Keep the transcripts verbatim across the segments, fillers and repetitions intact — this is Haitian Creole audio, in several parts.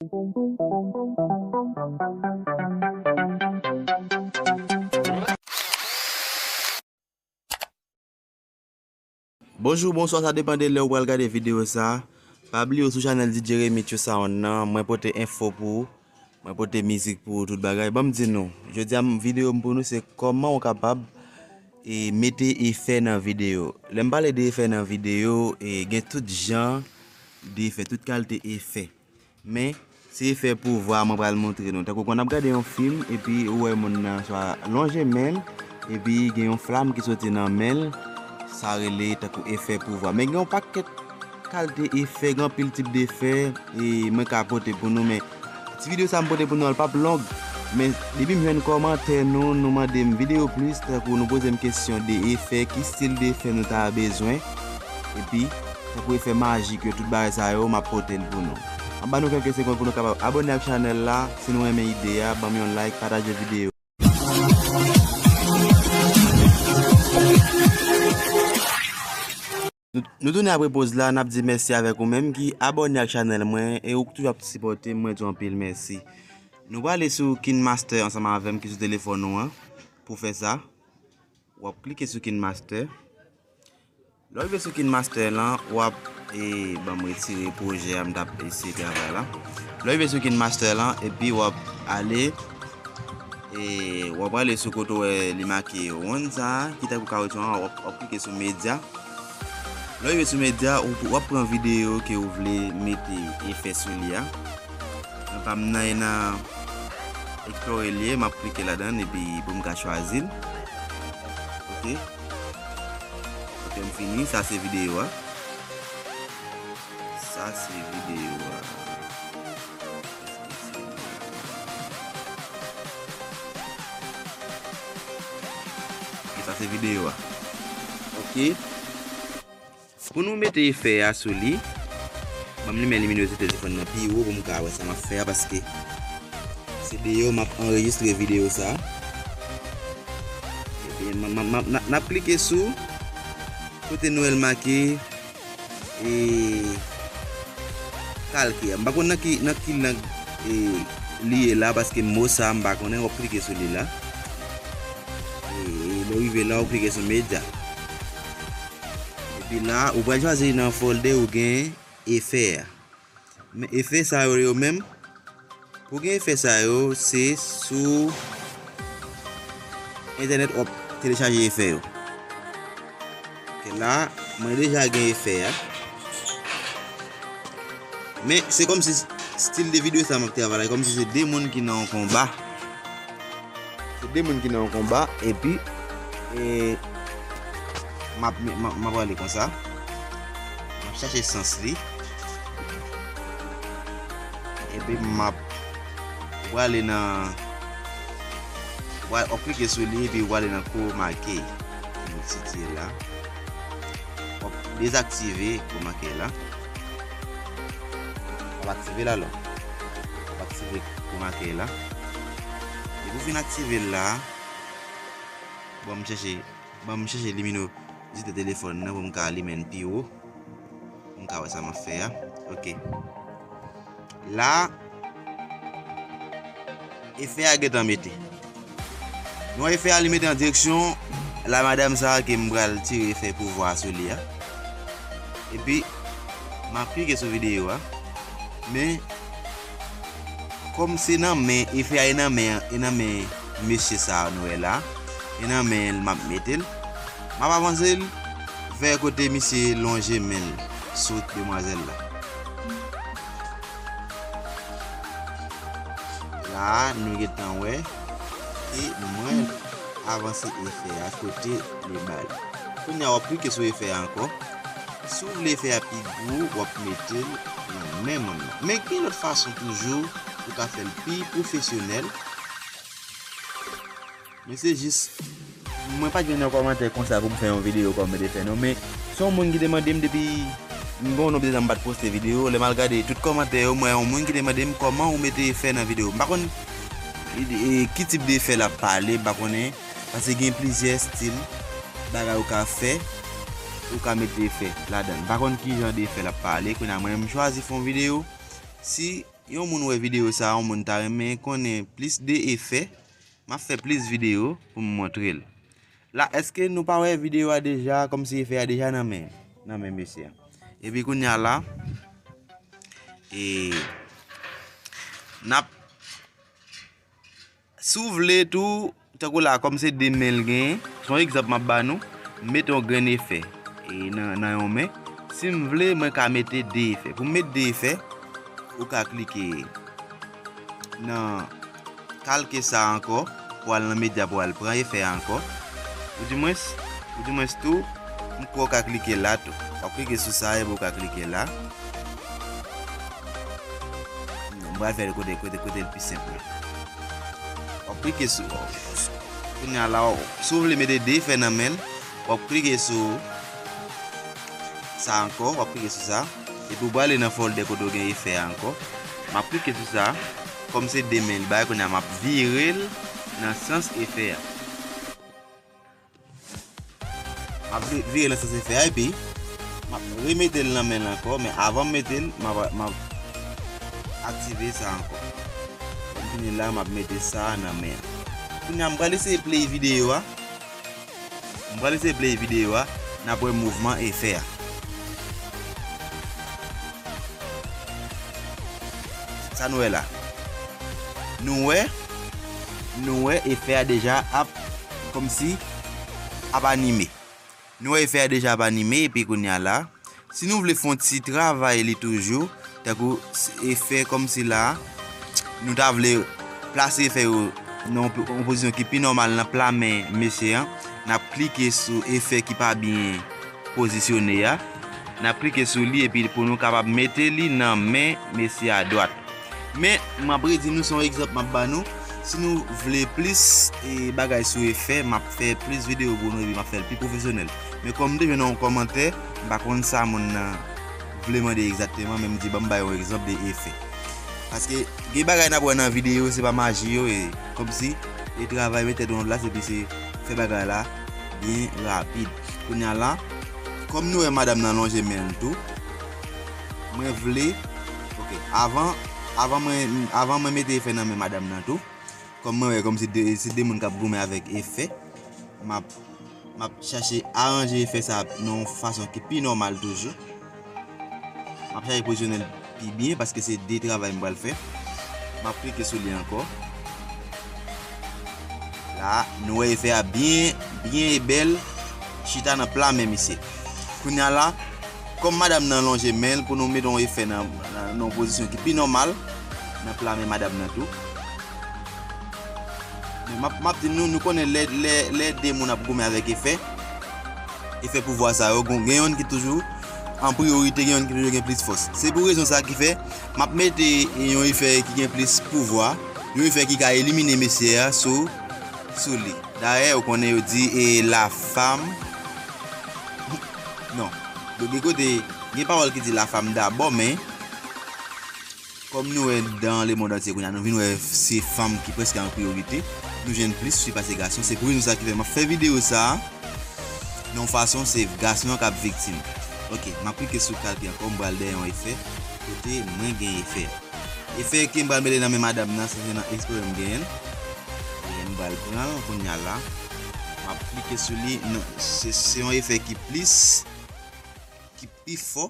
Bonjou, bonswa, sa depann de lè ou pral gade videyo sa. Pa bliye w sou chanèl D J Remix Sound nan, mwen pote enfo pou ou, mwen pote mizik pou ou, tout bagay. Ban m di nou, jodi a m- videyo m pou nou se kòman ou kapab e mete efè nan videyo. Lè m pale de efè nan videyo, e gen tout jan de efè, tout kalite efè. Men, se efè pouvwa mwen pral montre nou. Tankou kon n ap gade yon fim, epi ou wè moun nan swa lonje men l, epi gen yon flam ki soti nan men l, sa rele tankou efè pouvwa. Men gen yon pakèt kalite efè, gen anpil tip de efè, e mwen ka pote pou nou, men ti videyo sa m pote pou nou an, l p ap long. Men depi m jwenn kòmantè nou, nou mande m videyo plis, tankou nou poze m kesyon de efè, ki stil de efè nou ta bezwen. Epi, tankou efè majik yo, tout bagay sa yo, m ap pote l pou nou. M ap ba nou kèlke segonn pou nou kapab abòne ak chanèl la. Si nou renmen ide a, ban m yon like, pataje videyo. Nou, nou tounen apre poz la, n ap di mèsi avèk ou menm ki abòne ak chanèl mwen e ou toujou ap sipòte m, mwen di w anpil mèsi. Nou prale sou KineMaster ansanm avè m ki sou telefòn ou an pou fè sa. W ap klike sou KineMaster. Lè w rive sou KineMaster lan, w ap, e, ban m retire pwojè a m t ap eseye travay la. Lè w rive sou KineMaster lan, epi w ap ale, e, w ap ale sou kote w wè li make wonn sa a, ki tankou kawoutchou an, w ap, w ap klike sou medya. Lè w rive sou medya, ou, w ap pran videyo ke ou vle mete efè sou li a. Nan pa m nan, e nan Explore li ye, m ap klike ladan l epi pou m ka chwazi l. Ok. Ok, m fini. Sa se videyo a. Sa se videyo a. Ok, sa se videyo a. Ok. Pou nou mete efè a sou li, ban m limen liminozite telefòn nan pi wo pou m ka wè sa m ap fè a, paske se deyò m ap anrejistre videyo sa. Ebyen, m, m, m, n ap, n ap klike sou kote nou wè l make, e, kalke a. M pa konn nan ki, nan ki lang, e, li ye la, paske mo sa a m pa konnen, w ap klike sou li la. E, e lè w rive la, w klike sou medya. Epi la, ou pral chwazi nan folder ou gen efè a. Men efè sa yo, yo menm, pou gen efè sa yo, se sou entènèt w ap telechaje efè yo. Ok, la, mwen deja gen efè a. Men se kòmsi stil de videyo sa m ap travay la, kòmsi se de moun ki nan yon konba. Se de moun ki nan yon konba, epi, e, m ap, m ap, m ap ale konsa. M ap chache sans li. Epi m ap prale nan, w ap klike sou li, epi w prale nan chroma key. M sitiye la. W ap dezaktive chroma key la. W ap aktive l alò. W ap aktive chroma key la. Depi w fin aktive l la, bon, m chèche, bon, m chèche liminozite telefòn nan pou m ka limen l pi wo. Pou m ka wè sa m ap fè a. Ok. La, efè a gentan mete. Nou wè efè a li mete an direksyon la madanm sa a ke m pral tire efè pouvwa a sou li a. Epi, m ap klike sou videyo a. Men, kòm se nan men, efè a e nan men, e nan men mesye sa a nou wè la. E nan men l m ap mete l. M ap avanse l vè kote misye lonje men l sou demwazèl la. La, nou gentan wè ke mwen avanse efè a kote li ba l. Kounye a, w ap klike sou efè a ankò. Si w vle efè a pi gwo, w ap mete l nan menm nan. Men gen lòt fason toujou ou ka fè l pi pwofesyonèl. Men se jis, mwen pa t jwenn yon kòmantè konsa pou m fè yon videyo kòman mete efè non. Men se yon moun ki te mande m depi m gen yon nonb de tan m pa t poste videyo. Lè m al gade tout kòmantè yo, m wè yon moun ki te mande m kòman ou mete efè nan videyo. M pa konn, e, e, ki tip de efè l ap pale, m pa konnen. Paske gen plizyè stil bagay ou ka fè, ou ka mete efè ladan l. M pa konn ki jan de efè l ap pale. Kounye a, mwen menm, m chwazi fè yon videyo. Si Yon moun wè videyo sa, yon moun ta renmen konnen plis de efè, m ap fè plis videyo pou m montre l. La, èske nou pa wè videyo a deja, kòmsi efè a deja nan men, nan men mesye a? Epi kounye a la, e, n ap Si w vle tou, tankou la, kòm se de men l genyen, se yon egzanp m ap ba nou, m mete yon grenn efè e nan, nan yon men. Si m vle, mwen ka mete de efè. Pou m mete de efè, ou ka klike nan kalke sa ankò, pou al nan medya, pou al pran efè a ankò. Ou di mwens, ou di mwens tou, m kwè w ka klike la tou. W ap klike sou sa epi w ka klike la. Non, m pral fè l kote, kote, kote l pi senp la. W ap klike sou, kounye a la, w, si w vle mete de efè nan men l, w ap klike sou sa ankò, w ap klike sou sa. Epi w prale nan folder kote w gen efè a ankò. M ap klike sou sa. Kòm se de men li bay, kounye a m ap vire l nan sans efè a. M ap vi-, vire nan sans efè a, epi m ap remete l nan men l ankò, men avan m mete l, m ap, m ap aktive sa ankò. Lè m fini la, m ap mete sa nan men an. Kounye a, m pral eseye play videyo a. M pral eseye play videyo a, n ap wè mouvman efè a. Sa nou wè la? Nou wè, nou wè efè a deja ap, kòmsi, ap anime. Nou wè efè a deja ap anime, epi kounye a la, si nou vle fè yon ti travay li toujou, tankou s-, efè kòmsi la, nou ta vle plase efè yo nan yon p-, yon pozisyon ki pi nòmal nan pla men mesye an, n ap klike sou efè ki pa byen pozisyone a. N ap klike sou li epi pou nou kapab mete li nan men mesye a dwat. Men, m ap redi nou, se yon egzanp m ap ba nou. Si nou vle plis, e, bagay sou efè, m ap fè plis videyo pou nou epi m ap fè l pi pwofesyonèl. Men kòm m te jwenn yon kòmantè, m pa konn sa moun nan vle mande egzakteman, men m di, ban m bay yon egzanp de efè. Paske gen bagay n ap wè nan videyo, se pa maji yo ye. Kòmsi, e travay met tèt ou nan plas epi se fè bagay la byen rapid. Kounye a la, kòm nou wè madanm nan lonje men l tou, mwen vle, ok, avan, avan mwen, avan mwen mete efè nan men madanm nan tou, kòm mwen wè kòmsi de, se de moun k ap goumen avèk efè, m ap, m ap chache aranje efè sa nan yon fason ki pi nòmal toujou. M ap chache pozisyone l pi byen paske se de travay m pral fè. M ap klike sou li ankò. La, nou wè efè a byen, byen e bèl chita nan pla men misye. Kounye a la, kòm madanm nan lonje men l pou nou mete yon efè nan, nan, nan yon pozisyon ki pi nòmal, nan pla men madanm nan tou. Men m ap, m ap di nou, nou konnen lè, lè, lè de moun ap goumen avèk efè, efè pouvwa sa yo, gon-, gen yonn ki toujou an priyorite, gen yonn ki toujou gen plis fòs. Se pou rezon sa ki fè, m ap mete yon efè ki gen plis pouvwa, yon efè ki ka elimine mesye a sou, sou li. Dayè, ou konnen yo di, e, la femme, non, gen kote, gen pawòl ki di la femme d'abord, men, kòm nou wè dan lemonn antye kounye a, nou vin wè se fanm ki prèske an priyorite, nou jwenn plis fi pase gason. Se pou rezon sa ki fè m ap fè videyo sa a nan yon fason se gason an k ap viktim. Ok, m ap klike sou kalke ankò, m pral dèyè yon efè kote mwen gen efè a. Efè ke m pral mete nan men madanm nan, se nan eksprè m genyen l. E m pral pran l kounye a la. M ap klike sou li. Non, se, se yon efè ki plis, ki pi fò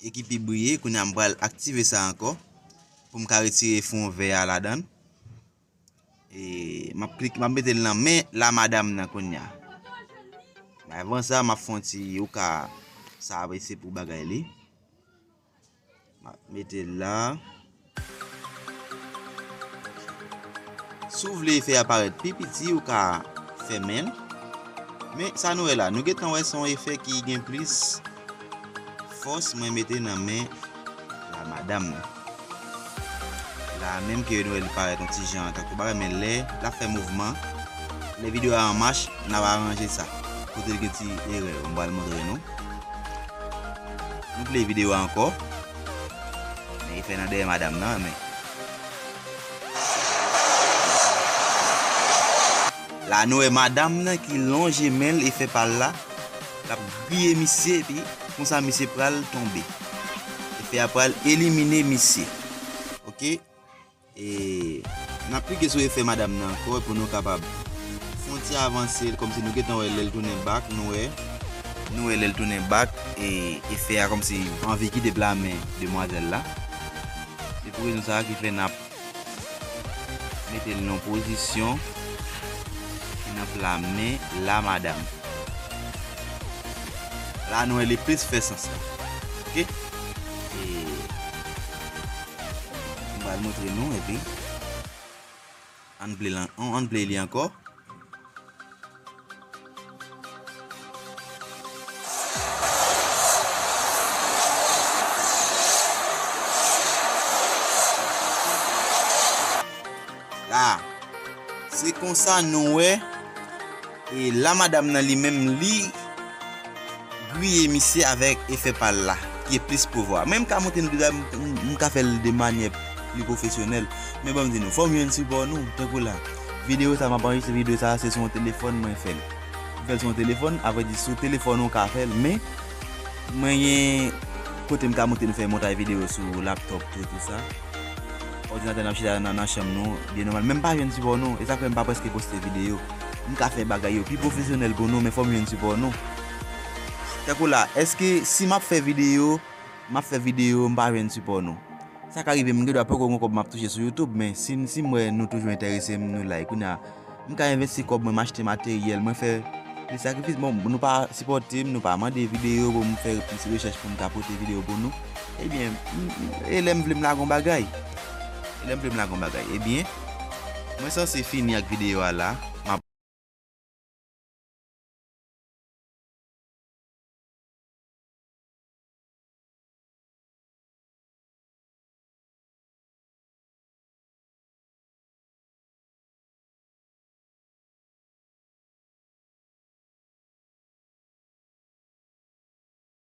e ki pi briye. Kounye a m pral aktive sa ankò pou m ka retire fon vè a ladan l. E m ap klik, m ap mete l nan men la madanm nan kounye a. Men avan sa, m ap fè yon ti, ou ka, sa ap se pou bagay li. M ap mete l la. Si w vle efè a parèt pi piti, ou ka fèmen l. Men sa nou wè la, nou gentan wè se yon efè ki gen plis fòs mwen mete nan men la madanm nan. La menm ke nou wè li parèt yon ti jan tankou bagay, men lè l ap fè mouvman, lè videyo a an mach, n ap aranje sa. Kote l gen ti erè, m pral montre nou. Nou play videyo a ankò. Men efè nan dèyè madanm nan, men. La nou wè madanm nan ki lonje men l, efè pa l la. L ap griye misye, epi konsa misye pral tonbe. Efè a pral elimine misye. Oke? E n ap klike sou efè madanm nan ankò pou nou kapab fè yon ti avanse l, kòmsi nou gentan wè lè l tounen bak, nou wè, nou wè lè l tounen bak, e efè a kòmsi anvi kite pla men demwazèl la. Se pou rezon sa a ki fè n ap mete l nan pozisyon ki nan pla men la madanm. La nou wè li plis fè sans la. Oke? E m pral montre nou epi ann play lan, ann play li ankò. La, se konsa nou wè, e la madanm nan li menm li griye misye avèk efè pa l la, ki gen plis pouvwa. Mwen, m ka montre nou deja, m, m, m ka fè l de manyè pli pwofesyonèl. Men ban m di nou, fò m jwenn sipò nou, tankou la. Videyo sa, m ap anrejistre videyo sa, se sou yon telefòn mwen fè l. M fè l sou yon telefòn, avrèdi, sou telefòn ou ka fè l, men mwen gen kote m ka montre nou fè montay videyo sou laptop tou, tou sa. Òdinatè n ap chita nan, nan chanm nou, byen nòmal. Men m pa jwenn sipò nou, e sa k fè m pa prèske poste videyo. M ka fè bagay yo pi pwofesyonèl pou nou, men fò m jwenn sipò nou. Tankou la, èske si m ap fè videyo, m ap fè videyo, m pa jwenn sipò nou? Sa ka rive, m gen dwa poko gen kòb m ap touche sou YouTube, men si, si m wè nou toujou enterese m, nou like. Kounye a, m ka envesti kòb mwen, m achte materyèl, mwen fè de sakrifis. Bon, nou pa sipòte m, nou pa mande videyo pou m fè plis rechèch pou m ka pote videyo pou nou. Ebyen, m, m, e lè m vle m lage yon bagay. E lè m vle m lage yon bagay. Ebyen, mwen sanse fini ak videyo a la.